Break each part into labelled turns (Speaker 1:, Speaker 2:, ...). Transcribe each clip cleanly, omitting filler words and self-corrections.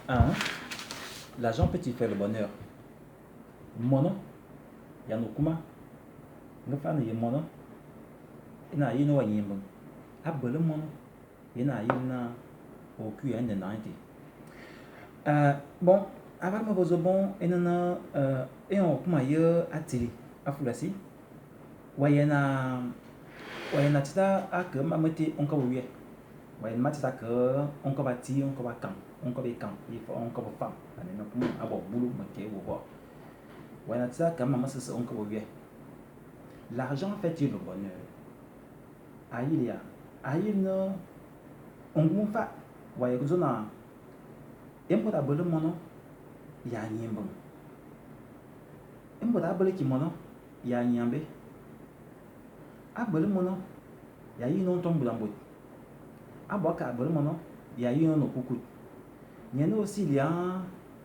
Speaker 1: Hein? L'argent peut-il faire le bonheur? Mono, ya no kuma, nge fa ye mono, na yi no wa yimbe. A bele mono, ye na yi na o ku ya ne na été. Bon, aval me vozo bon enana e on kuma ye atili afulasi. Wa yena wa yena tita a ke ma mete on ka wiye. Wa yena matita ke on ka ba ti on ka ba kan, on ka be kan, il faut on ka ba fam. Ane na kuma abo bulu mete wo bo. Wa yena tita ka ma masese on ka ba wiye. L'argent fait-il le bonheur? Ayi ya, ayi na on fa wa ye zona e mbo da bele mono ya nyimbo. E mbo da bele ki mono ya nyambe. A bele mono ya yi non tombe dans bot. A bo ka bele mono ya yi non kukut. Nyene aussi lia,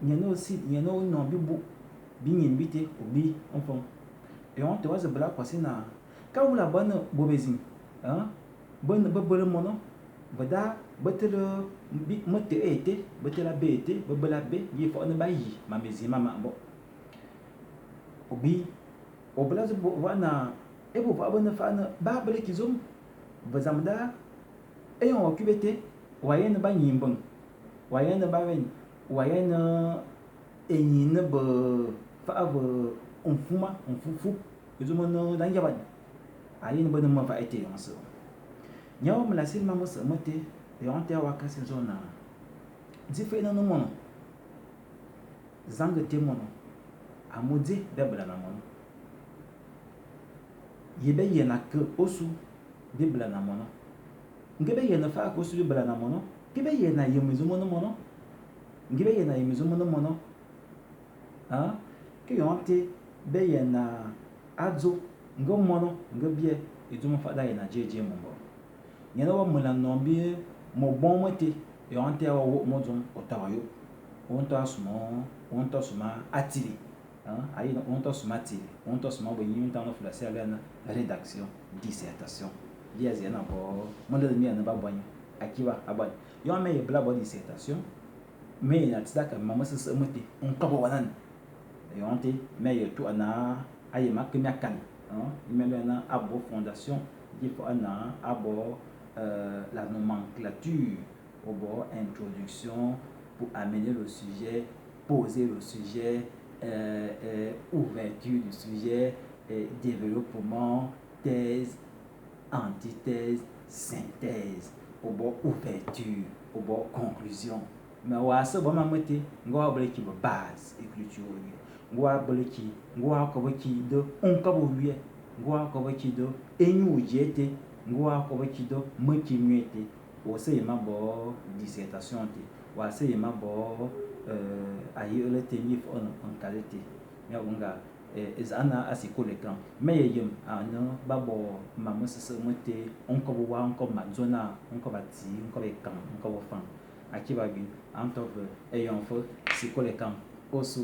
Speaker 1: nyene aussi nyene non bi bu bi nyin bi te obi enfant. Et on te voit bela quoi c'est na ka wula bonne bobezin hein bonne bele mono vada betele bi mete été betela be été bebela be yi fo ne ba yi ma mezi ma ma bo obi obela zo bo na e bo va bonne fa na ba bele kizom vazamda e on occupé wa yen ba nyimbeng wa yen ba wen wa yen enyi ne be fa be mfuma mfufu ezo mo no dan yaban ayi ne be ne ma fa été on se nyawo mla sil ma mo se mote e on te wa kasi zona di fe na no mono zanga te mono amodze be bla na mono ye be ye na ke osu be bla na mono nge be ye na fa ko osu be bla na mono ke be ye na ye mezo mono mono nge be ye na ye mezo mono mono hein ke yon te be ye na adzo nge mono nge bie edzo mo fa da ye na jeje mo bo nyene wa mula nombi mo bon mote yon te wa wo mo dzom o ta wa yo on ta sumo on ta suma atili hein ayi on ta suma atili on ta suma bo yin ta no fula se ala na rédaction dissertation dia zena bo mo le mi na ba bonyi akiba abani yon me ye bla bo dissertation me na tsaka mama se se mote on ka bo wanan yon te me ye tu ana ayi ma kemia kan hein me le na abo fondation il faut ana abo la nomenclature au bord introduction pour amener le sujet, poser le sujet, ouverture du sujet, développement, thèse, antithèse, synthèse, au bord ouverture, au bord conclusion. Mais wa se bon mamete, ngwa bele ki base écriture ngwa bele ki, ngwa ko ki de on ka bo wiye, ngwa ko ki de enyu jete, ngwa ko ki de meki nwete. O se ma bo dissertation te, wa se ma bo ayi ele te ni fo on qualité. Ya unga ezana asiko le kan. Me ye yem ana ba bo mama se se mote on ko bo wa on ko ma zona, on ko ba ti, on ko be kan, on ko bo fan. Akiba bi en top et on faut siko le kan. Osu.